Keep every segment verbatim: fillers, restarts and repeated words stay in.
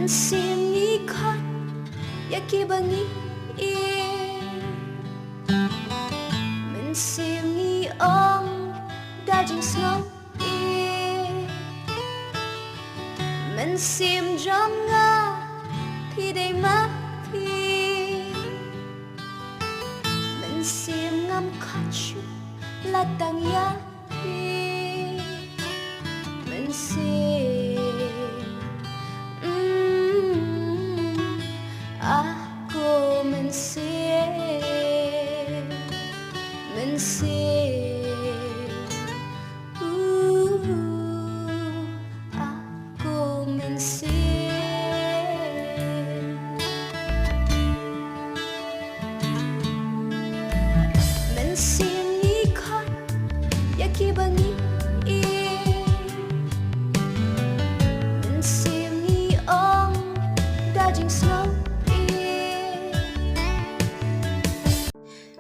Mynsiem ngi khot ïa kiba ngi ïeit. Mynsiem ngi ong da jingsngewbha. Mynsiem jong nga phi dei ma phi. Mynsiem ngam khot shuh la tang ïa phi. Mynsiem, mm, ah ko mynsiem. Mynsiem, uh, ah ko mynsiem. Mynsiem ngi khot ïa kiba ngi ïeit. Mynsiem ngi ong da jingsngewbha.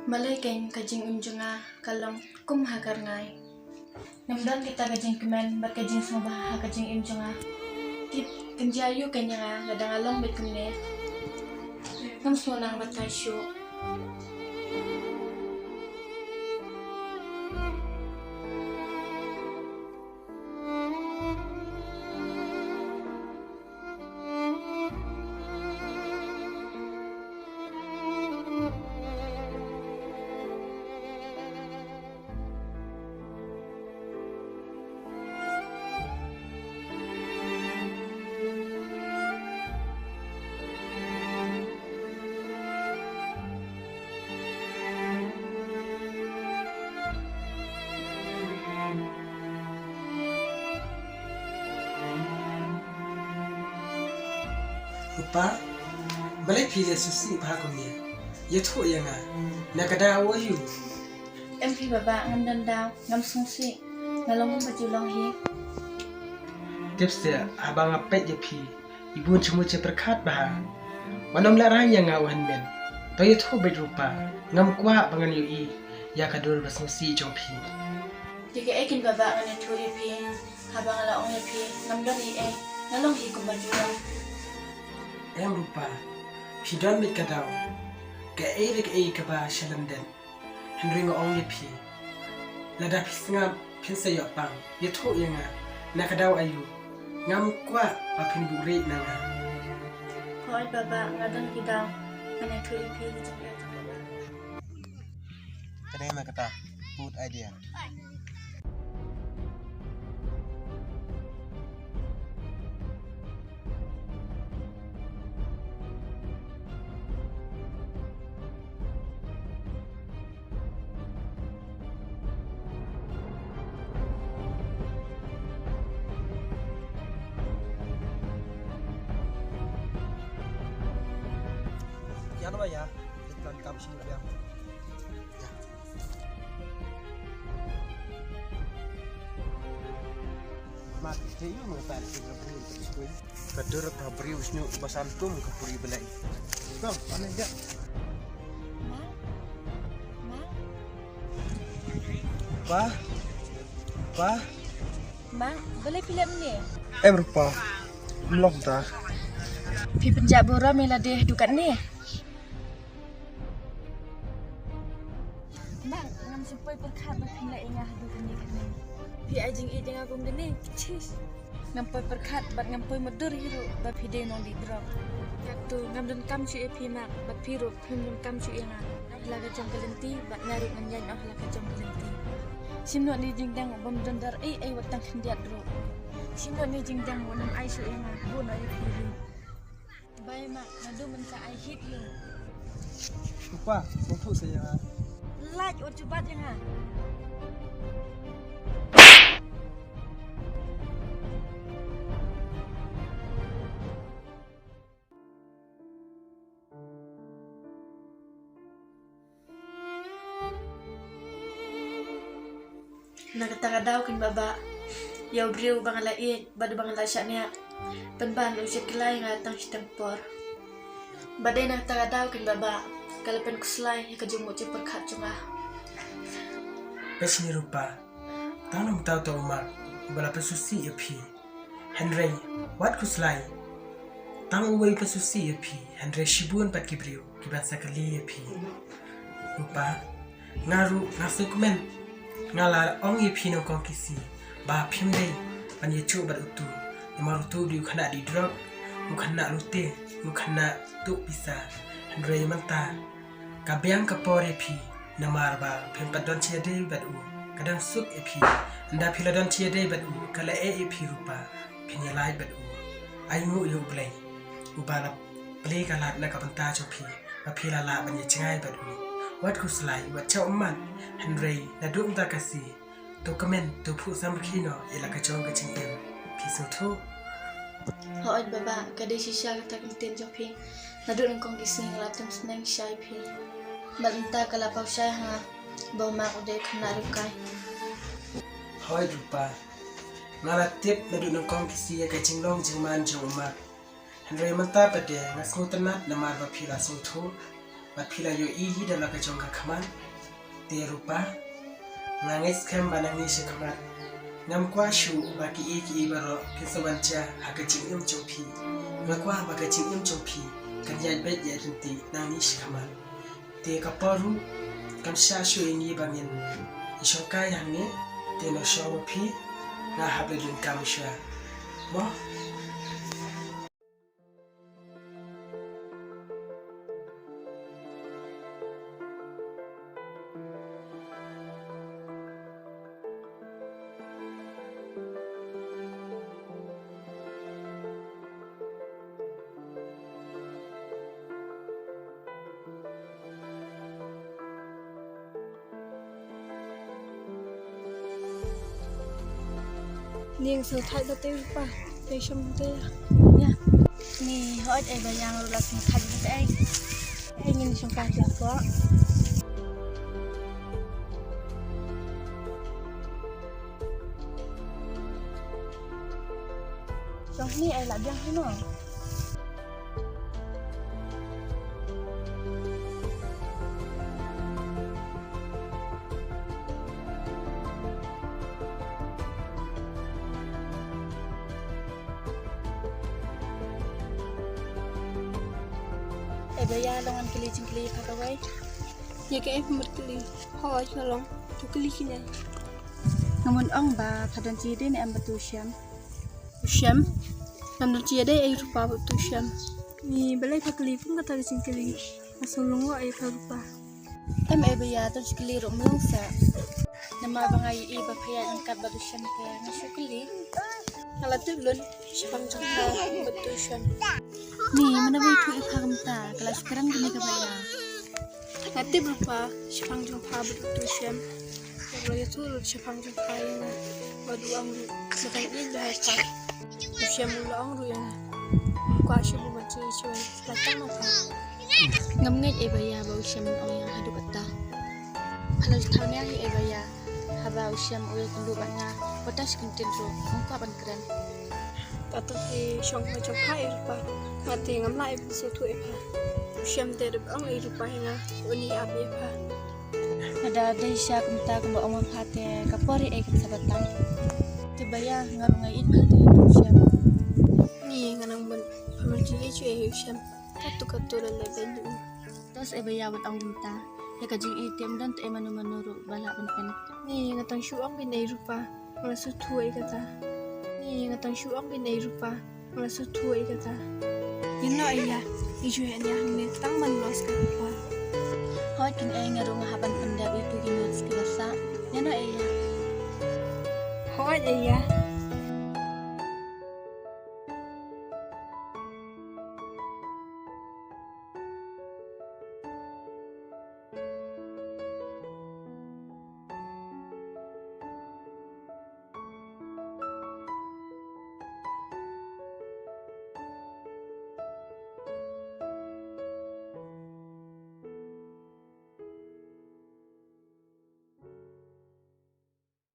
Balei kein ka jingim jong nga ka long kum ha ka rngai. Ngam don kita ka jingkmen bad ka jingsngewbha ha ka jingim jong nga. Tip, kan jia aïu kein ïa nga lada nga long beit kumne. Ngam sngewthuh bad kai shuh. Rupa, balei phi leh sngewsih bha kumne? Ïathuh ïa nga, na ka daw aïu? Em phi baba, ngam don daw, ngam sngewsih. Nga long kumba ju long hi. Tip seh, haba nga peit ïa phi, i bun jingmut jingpyrkhat bha. Wat nym lehraiñ ïa nga u hynmen. To ïathuh beit Rupa, ngam kwah ba ngan ïohi ïa ka dur ba sngewsih jong phi. Te kaei kein baba ngan ïathuh ïa phi, haba nga la ong ïa phi ngam don ei ei, nga long hi kumba ju long. Em Rupa, phi don beit ka daw. Kaei re kaei kaba sha lyndet. Hynrei nga ong ïa phi, lada phi sngap phin sa ïoh pang. Ïathuh ïa nga, na ka daw aïu? Ngam kwah ba phin buhrieh na nga. Hooid baba, nga don ki daw. Ngan ïathuh ïa phi ki jingeh jong baba. Ka dei ma kata, good idea. Ïa no ba ïa, ïa plan kam shu ïa. Mat, te yu ma ta ki briew. Ka dur ka briew snu ba san kum ka puri belai. Kom, ane ja. Pa. Pa. Ma, balei phi leh mynne? Em Rupa. Mlong ta. Phi pynjah burom ïa lade haduh katne. Bang, ngam sngewpoi pyrkhat ba phin leh ïa nga haduh kane kane. Phi ai jingïeit ïa nga kum kane. Chish. Ngam poi pyrkhat bad ngam poi mutdur hi ruh ba phi dei u nongdih drok. Katto ngam donkam shuh ïa phi Mak, bad phi ruh phim donkam shuh ïa nga. Ïaid noh ha la ka jong ka lynti bad nga ruh ngan ïaid noh ha la ka jong ka lynti. Shim noh ïa une u jingdang bym don dor ei ei wat tang khyndiat ruh. Shim noh ïa une u jingdang wat nym ai shuh ïa nga, buh noh ïa phi ruh. Bye Mak, naduh mynta I hate you. Papa, sngewthuh sa ïa nga. Lait wat ju bat ïa nga. Na kata ka daw kein baba, ïa u briew ba nga la ïeit bad ba nga la shaniah, pynban u sha kylla ïa nga tang shiteng por. Bad dei na kata ka daw kein baba, ka la pynkhuslai ïa ka jingmut jingpyrkhat jong nga. Peit shini Rupa, tang namar uta u Mak uba la pynsngewsih ïa phi. Hynrei wat khuslai. Tang uwei u pynsngewsih ïa phi, hynrei shibun pat ki briew ki ban sa kylli ïa phi. Rupa, nga ruh nga sngewkmen. Nga la ong ïa phi nyngkong ki sngi ba phim dei ban ïa juh bad utu. Namar utu u dei u khynnah die drok, u khynnah lute, u khynnah tuh pisa. Hynrei mynta ka biang ka por ïa phi, namar ba phim pat don jingïadei bad u. Ka dang suk ïa phi. Ynda phi la don jingïadei bad u, ka la eh ïa phi Rupa, phin ïalait bad u. Ai nguh ïa U Blei uba la plie ka lad na ka bynta jong phi, ba phi la lah ban ïajngai bad u. Wat khuslai, wat jaw ummat. Hynrei naduh mynta ka sngi, to kmen, to phuh samrkhie noh ïa la ka jong ka jingim. Phi sngewthuh? Hooid baba, ka dei shisha kata ka ktien jong phi. Naduh nyngkong ki sngi nga la tim sneng shisha ïa phi. Bad mynta ka la paw shai ha nga ba u Mak u dei u khynnah riewkai. Hooid Rupa, nga la tip naduh nyngkong ki sngi ïa ka jinglong jingman jong u Mak. Hynrei mynta pat de nga sngewtynnat namar ba phi la sngewthuh bad phi la ïohi hi da la ka jong ka khmat. Te Rupa, nga ngeit skhem ba nangne shakhmat ngam kwah shuh ba kiei kiei baroh kin sa wan jia ha ka jingim jong phi. Nga kwah ba ka jingim jong phi kan ïaid beit ïaid ryntih nangne shakhmat. Te ka por ruh kam shah shuh ïa ngi ba ngin ïashongkai hangne. Te nang shong ma phi, nga hap leit lyngngoh shuwa mo. Ni nga sngewthuh ba te Rupa te shong te. Ya. Ni hooid ei ba ïa nga ruh la sngewthuh ba te ei. Ei ngin shong ka jia ko. Jong ni ei la biang hi no. Ei ba ïa long ngan kylli jingkylli pha kawei. Ïa kaei phi mut kylli. Hooid nga long. To kylli kine. Nga mut ong ba pha don jingïadei ne em bad u Shem. U Shem? Ngam don jingïadei ei Rupa bad u Shem. Ni balei pha kylli kum kata ka jingkylli? Nga sngew lyngngoh ei pha Rupa. Em ei ba ïa, to jingkylli ruh mlong sa. Namar ba nga ïohi ba pha ïaid ryngkat bad u Shem te nga shu kylli. Nga la tip lut shaphang jong pha bad u Shem. Ni mynta ba ïathuh ïa pha kumta ka la shu kren kane kaba ïa. Nga tip Rupa shaphang jong pha bad u Shem. Nga la ïathuh lut shaphang jong pha ïa nga bad u ong ruh ba kan ïeit bha ïa pha. U Shem u la ong ruh ïa nga. Kwah shuh ban ïeit shuh la tang ma pha. Ngam ngeit ei ba ïa ba u Shem u ong ïa nga haduh katta. Pha la ju thaw nia hi ei ba ïa. Haba u Shem u ïakynduh bad nga, wat da shi kyntien ruh ngam kwah ban kren. Tata phi shong ha jong pha ei Rupa. Nga te ngam lah ei ban sngewthuh ei pha. U Shem te da ong ei Rupa ïa nga, un ïa ap ei pha. Lada dei sha kumta kumba ong ma pha te ka por ei kan sa batai. Te ba ïa nga ruh nga ïeit pha te u Shem. Ni nga nang ban pha man jingïeit shuh ei u Shem. Katto katto la leh ban duh. Tos ei ba ïa wat ong kumta. Ïa ka jingïeit te ym don te ei mano mano ruh ba lah ban pyn. Ni nga tang shu ong kine ei Rupa. Nga la sngewthuh ei kata. Ni nga tang shu ong kine ei Rupa. Nga la sngewthuh ei kata. Ïa no ei ïa. Ngi ju heh nia hangne tang man los ka Rupa. Hooid kine ei nga ruh nga hap ban pyndep ïa tu ki notes kiba sah. Ïa no ei ïa. Hooid ei ïa.